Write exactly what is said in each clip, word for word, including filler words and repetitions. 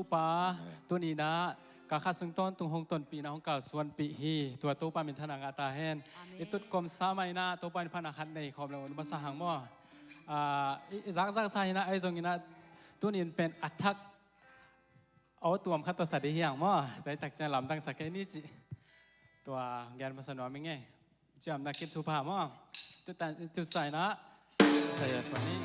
Pa, tuni-in ah ka kha sung tawntung hong tonpih in ah hong kalsuanpih hi. Tua Topa minthanna ngah ta hen. Amen. I tut kawmsa mah in ah Topa in phatna khat nei khawm lo un masa hang maw. Ah, i, i zakzak sa hi in ah, ahi zongin ah tuni-in pen a thak aw tuam khat tawh sa ding hi hang maw. Tua hi tak ciang lamdang sa kei ni ci. Tua gen masa nuam ing ei. Ciamna kip thupha maw. Tutan, tusa in ah sa ya kua ni.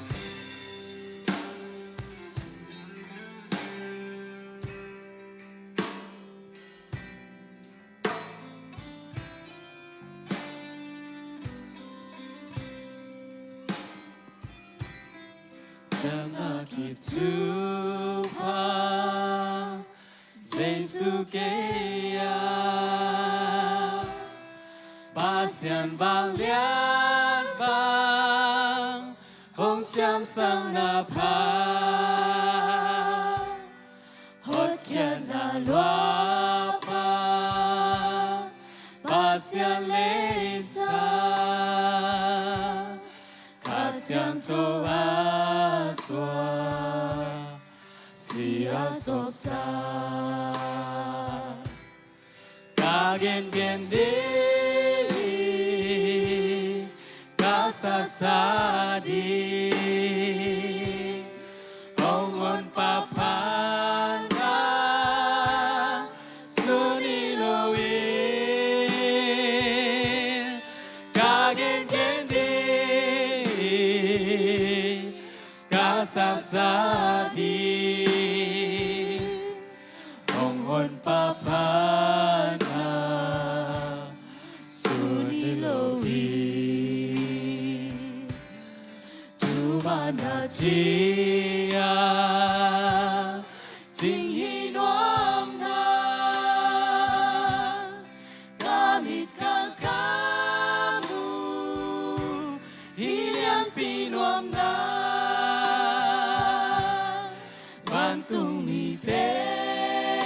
Ciamna kip thupha Jesu kiangah, Pasian vanglian bang hong ciamsakna pha, hotkhiatna luapa, Pasian leisa, Kha Siangtho a suak, si a sopsa. Ka gengen ding, ka saksak ding, hong Honpa phatna sun hi lo in. Ka gengen ding, ka saksak ding, hong Honpa phatna sun hi lo in. Thumna ciang cing hi nuam na, ka mit kang ka mu hi lianpi nuam na, vantung mite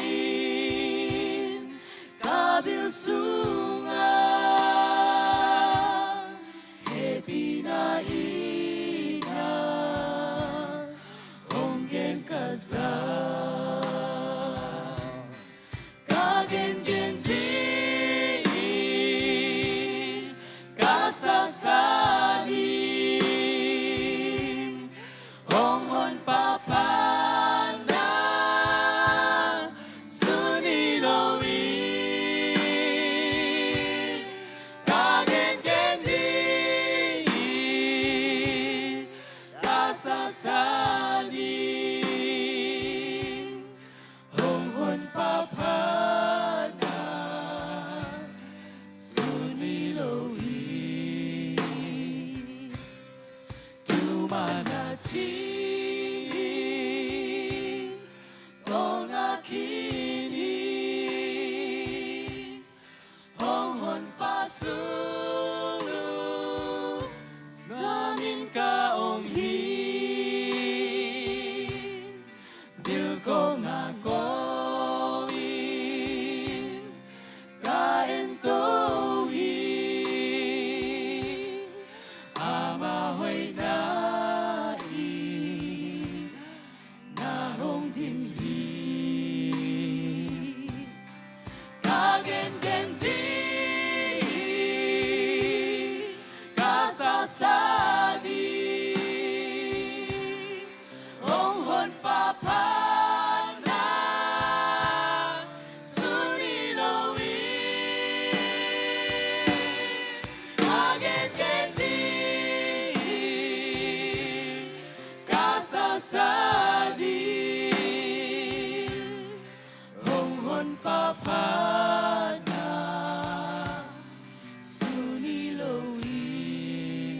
in ka bil sungah hehpihna in ah hong gen ka sa. Ka gengen ding, ka saksak ding, hong Honpa phatna sun hi lo in. Ka gengen ding, ka saksak ding, hong Honpa phatna sun hi lo in. Thumna cing hi, tawlnga khin hi, hong Honpa sung lungnuam in ka om hi. Vilkawkna kawmin ka ento hi. Ama hoihna in na hong dim hi. Ka gengen ding, ka saksak ding, hong Honpa phatna sun hi lo in. Ka gengen ding, ka saksak ding, hong Honpa phatna sun hi lo in.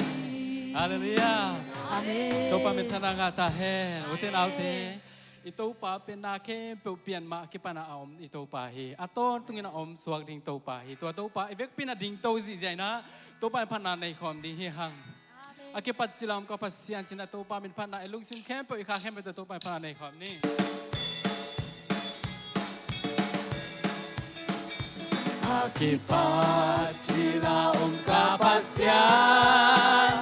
Halleluiah. Amen. Topa minthanna ngah ta hen. Ute naute, i Topa pen na khempeuh pian mah a kipan a om i Topa hi. A tawntungin a om suak ding Topa hi. Tua Topa i vekpi in a dingto zihziah in ah Topa in phatna nei khawm ding hi hang. Amen. A kipat cil a om ka Pasian, ci-in ah Topa min phatna, i lungsim khempeuh, i kha khempeuh tawh Topa min phatna nei khawm ni. A kipat cil a om ka Pasian,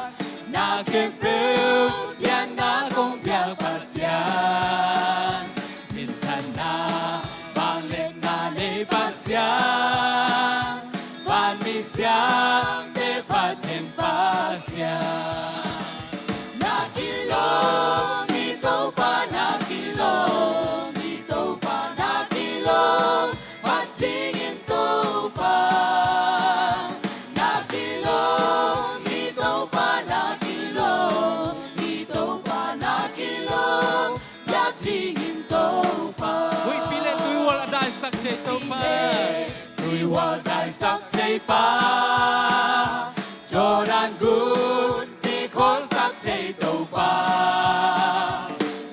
na khempeuh pian na kong piak Pasian, minthanna Vangliatna nei Pasian, vanmi siamte phat theih Pasian. Na kilawm hi Topa, na kilawm hi Topa, na kilawm phat dingin Topa. Na kilawm hi Topa, na kilawm hi Topa, na kilawm biak dingin Topa. Huihpi le tuihual a daisak thei Topa. Tuihual daisak thei Pa, Jordan gunpi khualsak thei Topa,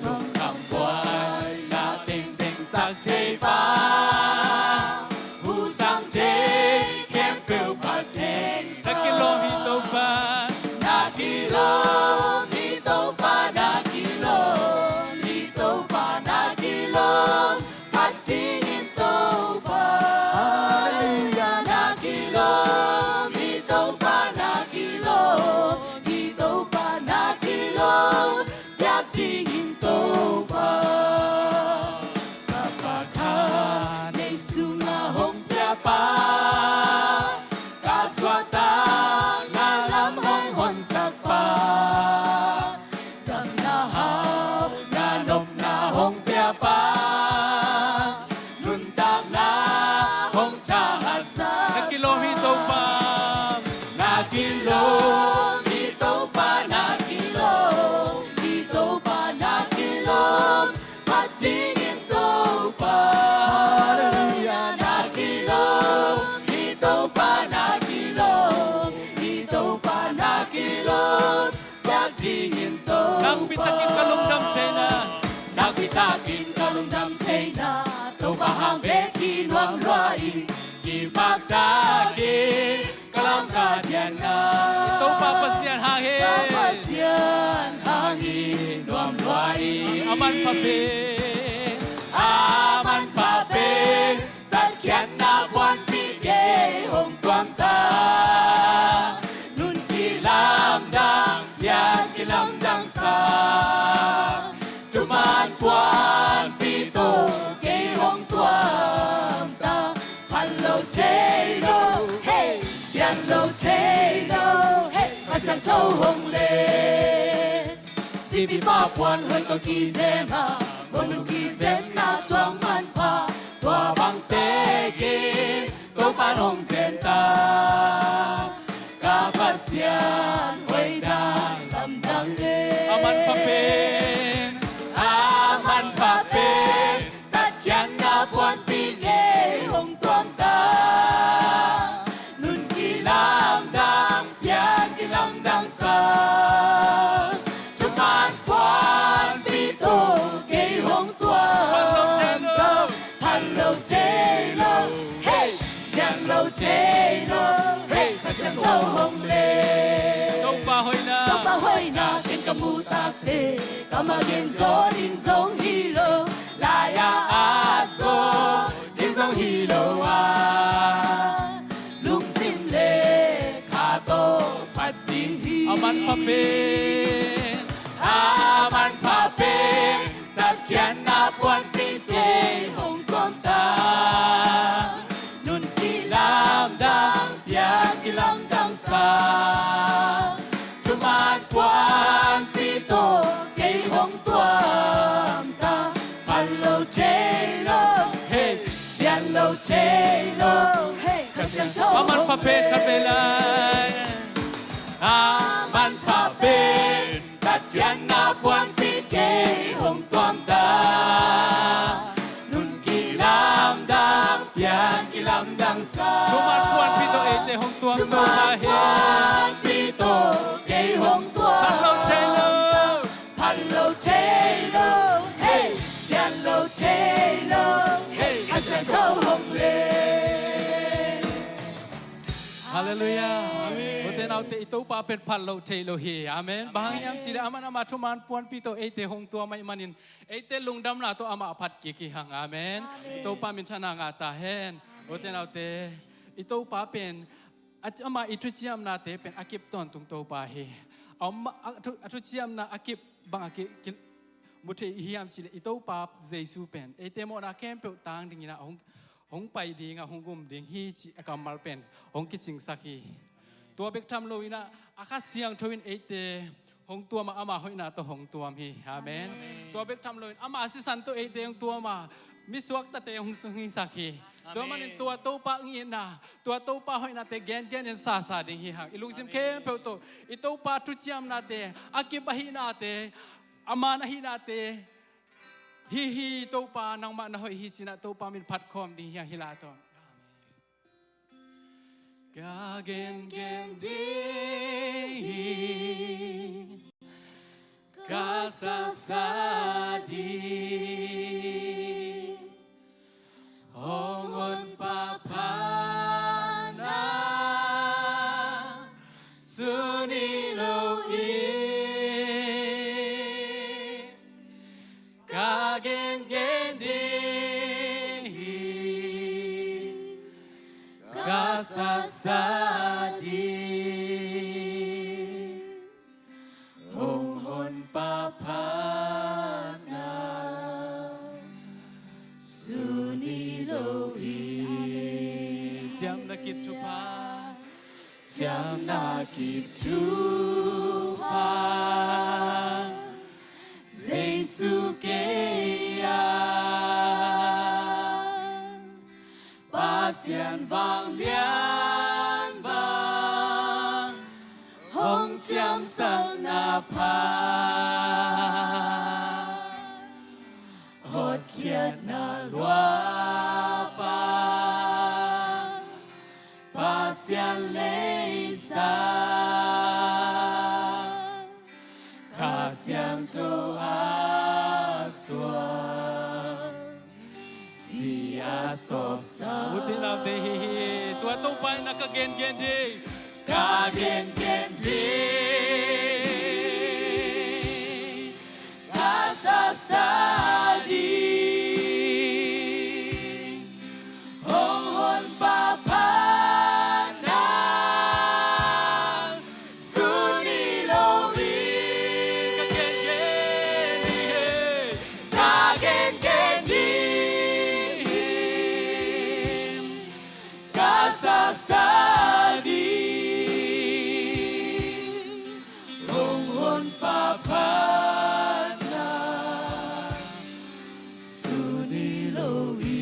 lungkham buaina tengteng sak thei Pa, husangte khempeuh phat thei. Na kilawm hi Topa. Na kilawm hi Topa, na kilawm hi Topa, na kilawm phat dingin Topa. Halleluiah. Na kilawm hi Topa, na kilawm hi Topa, na kilawm biak dingin Topa. Ka pakhat nei sungah hong pia Pa, ka suahtakna lam hong honsak Pa, damna hauhna nopna hong pia Pa, nuntakna hong thahatsak. Na kilawm hi Topa. Na kilawm hi Topa, na kilawm hi Topa, na kilawm phat dingin Topa. Halleluiah. Na kilawm hi Topa, na kilawm hi Topa, na kilawm biak dingin Topa. Nakpi takin ka lungdam theihna. Nakpi takin ka lungdam theihna, Topa hang bek hi nuam lua hi. Kipak takin ka lam ka dianna. Topa Pasian hang hi. Ka Pasian hang hi nuam lua hi. A manpha pen. A manpha pen. Tatkhiatna puanpi kei hong tuam ta. Nun kilamdang, pian kilamdang sa. Thuman puanpi tawh kei hong tuam ta. Phat lo thei lo, hey, dian lo thei lo, hey, Kha Siangtho hong len. Sipipa puan hoih tawh kizem a, bawlung kizemna suang manpha, tua bang tekin Topa'n hong zen ta. Ka Pasian hoihdan lamdang e. A manpha pen. A manpha pen. Tatkhiatna puanpi kei hong tuam ta. Nun kilamdang, pian kilamdang sa. Thuman puanpi tawh kei hong tuam ta. Phat lo thei lo, hey, dian lo thei lo, hey, Kha Siangtho hong len. Topa hoihna. Topa hoihna ken ka muh tak teh, ka mah gen zaw ding zong hi lo. Lai-a at zaw ding zong hi lo a, lungsim le kha tawh phat ding hi. A manpha pen. A manpha pen. Tatkhiatna puanpi kei hong tuam ta. Nun kilamdang, pian kilamdang sa. Thuman puanpi tawh kei hong tuam ta. Phat lo thei lo, hey, dian lo thei lo, hey, Kha Siangtho. A manpha pen khat vei lai. A manpha pen. Tatkhiatna puanpi kei hong tuam ta. Nun kilamdang, pian kilamdang sa. Thuman puanpi tawh eite hong tuam ta. Thuman puanpi tawh kei hong tuam. Phat lo thei lo. Phat lo thei lo. Hey, dian lo thei lo. Hey, Kha Siangtho hong len. Halleluiah. Amen. Ute naute, i Topa pen phat loh theih loh hi. Amen. Amen. Bang hang hiam cih leh amah in amah thuman puanpi tawh eite hong tuam ahih manin eite lungdamna tawh amah a phat kik hi hang. Amen. Amen. I Topa minthanna ngah ta hen. Amen. Ute naute, i Topa pen a, amah i thuciamnate pen a kip tawntung Topa hi. A, a thu, a thuciamna a kip bang a ki, ki, mu thei i hiam cih leh i Topa Jesu pen eite mawhna khempeuh tang dingin ah hong, hong pai ding a, hong um ding hi cih a kammal pen hong kicingsak hi. Tua bek tham loin ah a Kha Siangtho in eite hong tuam a, ama hoihna tawh hong tuam hi. Amen. Amen. Tua bek tham loin ama sisan tawh eite hong tuam a, mi suaktate hong sung hi sak hi. Tua manin Amen. Tua Topa hong itna, tua Topa hoihnate gengen in sasa ding hi hang. I lungsim Amen. Khempeuh tawh i Topa thuciamnate, a kip ahihnate, a man ahihnate, hi hi Topa, nangmah na hoih hi ci-in ah Topa min phat khawm ding hi hang, hi la tawh. Ka gengen ding hi, ka sasa ding, hong honpa pha na, sun hi lo in. Ka gengen ding hi, ka sasa ding, hong honpa pha na, sun hi lo in. Ciamna kip thupha, ciamna kip thupha, Jesu kiang, Pasian vanglian bang hong ciamsak na pha, hotkhiatna luah pan Pasian leisa, Kha Siangtho a suang, si a sawpsak. Ut in lam te hi hi. Tua Topa in ah ka gengen ding, ka gengen ding, ka sasa ding, hong honpa pha na, sun hi lo in. Ka gengen ding, ka gengen ding, ka sasa ding, hong honpa pha na, sun hi lo in.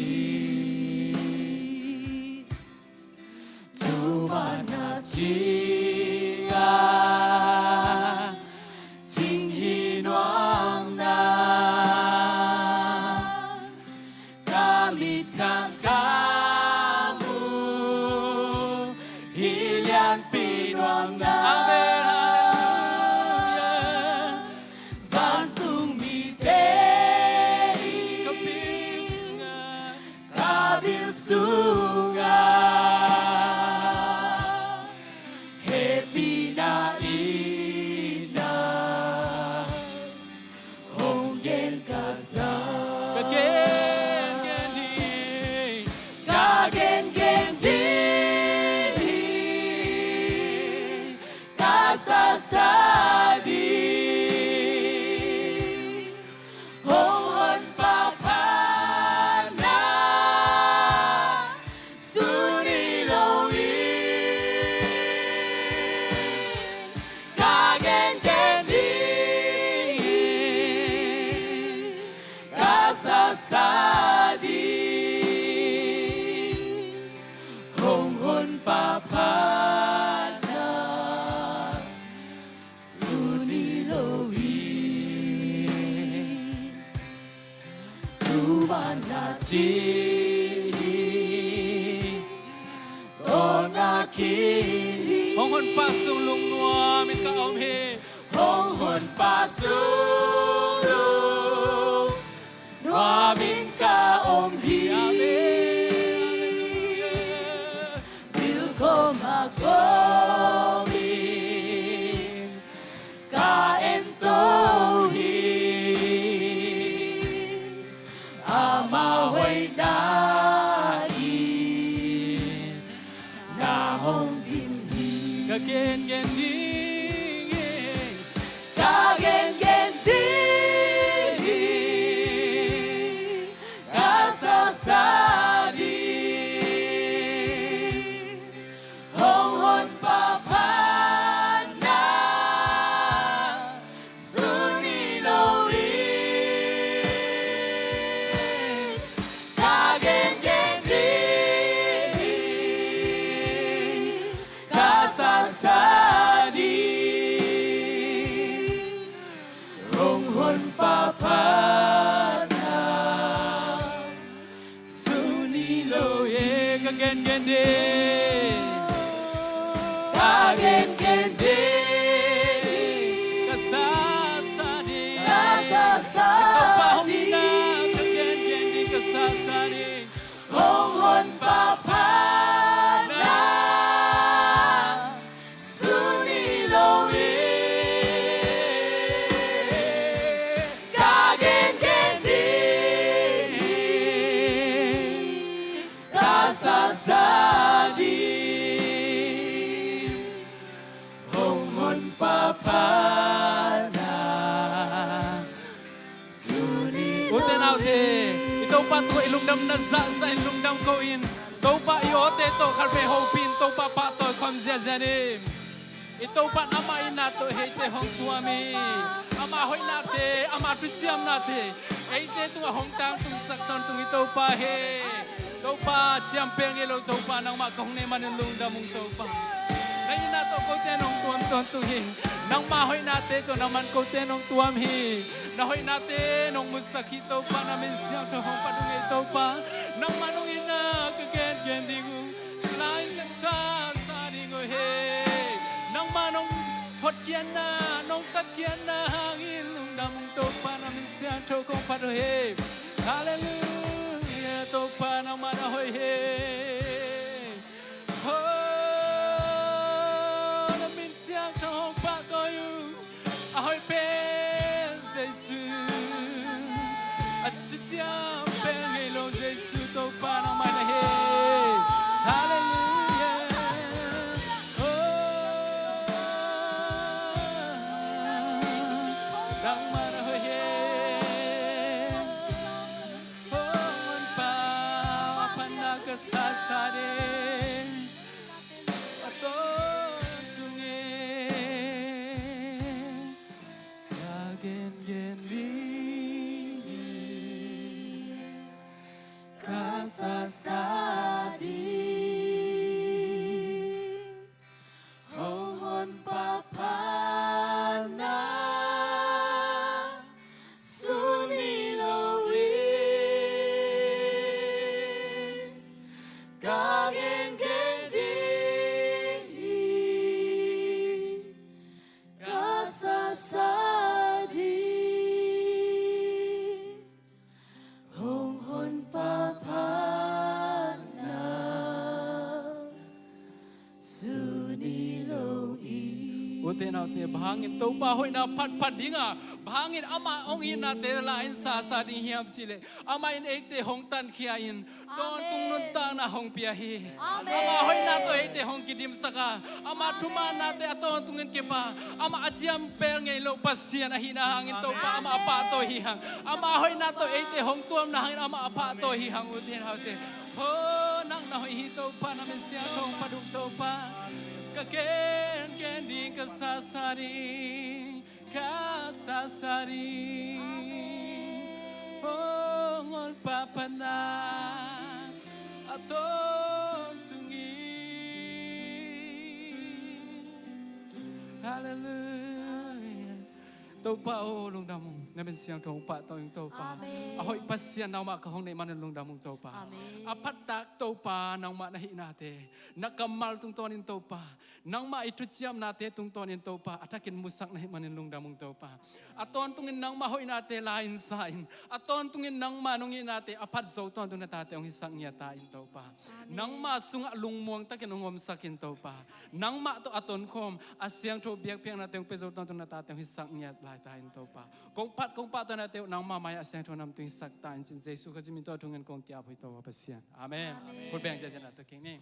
Tua banah cingah cing hi nuam na, ka mit khang ka muh hi lianpi nuam na. Amen. Hallelujah. Vantung mite in ka bil sungah, ka bil sungah hehpihna in na hong gen ka sa. Ka gengen ding, ka gengen ding, ka sasa ding, hong honpa pha na, sun hi lo in. Ka gengen ding, ka sasa ding, hong honpa pha na, sun hi lo in. Tua banah cing hi, tawlnga khin hi. Hong honpa sung lungnuam in ka om hi. Hong honpa sung lungnuam in ka om hi. Amen. Bil kawm a kawm in ka ento hi. Ama hoihna in na hong dim hi. Ka gengen ding hi. Ka gengen ding hi. Gengen ding. Ka gengen ding. Ka sasa ding. Ka sasa ding. Ka gengen ding, ka sasa ding. Hong Honpa pha na. Sut ni lo in. Ka gengen ding. Ka sasa ding. Hong Honpa pha na. Sut ni lo in. Ute naute, i Topa tungah i lungdamna zahzah in lungdam ko-in, Topa i awte tawh khat vei hopih in Topa pahtawi khawm ziahziah ni. I Topa in ama itna tawh eite hong tuam hi. Ama hoihnate, ama thuciamnate eite tungah hong tangtungsak tawntung hi Topa hi. Topa, ciampel ngei lo Topa, nangmah ka hong neih manin lungdam ung Topa. Na itna tawh kote nong tuam tawntung hi. Nangmah hoihnate tawh na man kote nong tuam hi. Na hoihnate nong musak hi Topa, na min siangtho hong phat ung ei Topa. Nangmah nong itna ka gengen ding uh. Lai ka sasa ding uh hi. Nangmah nong hotkhiatna, nong tatkhiatna hangin lungdam ung Topa, na min siangtho kong phat uh hi. Halleluiah, Topa nangmah na hoih hi. Oh, na min siangtho hong pahtawi uh. A hoih pen Jesu. A thuciam pen ngei lo Jesu Topa nangmah na hi. Halleluiah. Oh, nangmah na hoih hi. Hong Honpa pha na, ka sasa ding. A tawntung in ka gengen ding, ka sasa ding. Hong Honpa pha na. Sut ni lo in ka gengen ding, ka sasa ding. Hong Honpa pha na. Sut ni lo in. Ute naute, bang hangin Topa hoihna phatphat ding a, bang hangin ama hong itnate la-in sasa ding hiam cih leh, amah in eite hong tankhia in, tawntung nuntakna hong pia hi. Amen. Ama hoihna tawh eite hong kidimsak a, ama thumaannate a tawntungin kip a, ama a ciampel ngei lo Pasian ahihna hangin Topa, amen, ama a pahtawi hi hang. Ama hoihna tawh eite hong tuamna hangin ama a pahtawi hi hang, ute naute. Ho, nang na hoih hi Topa, na min siangtho hong phat ung Topa. Ka gengen ding, ka sasa ding, ka sasa ding. Amen. Hong Honpa pha na, a tawntung in. Halleluiah. Topa aw, lungdam ung, na min siangtho hong pahtawi ung Topa. Amen. A hoih Pasian nangmah ka hong neih manin lungdam ung Topa. Amen. A phattak Topa nangmah na hihnate, na kammal tungtawnin Topa, nangmah i thuciamnate tungtawnin Topa, a thakin musak na hih manin lungdam ung Topa. A tawntungin nangmah hoihnate la-in sa in, a tawntungin nangmah nong itnate a phat zo tawntung na tate hong hisak ngiat ta in Topa. Amen. Nangmah sungah lungmuang takin hong omsak in Topa. Nangmah tawh a tonkhawm a siangtho biakpiaknate hong pia zo tawntung na tate hong hisak ngiat lai ta in Topa. Kong phat kong pahtawi nate uh nangmah mai-ah a siangtho namtui hisak ta in, ci-in Jesu Khazih min tawh thungen kong ki-ap uh hi Topa Pasian. Amen. Amen. Khut beng ziahziah na tawh kik ni.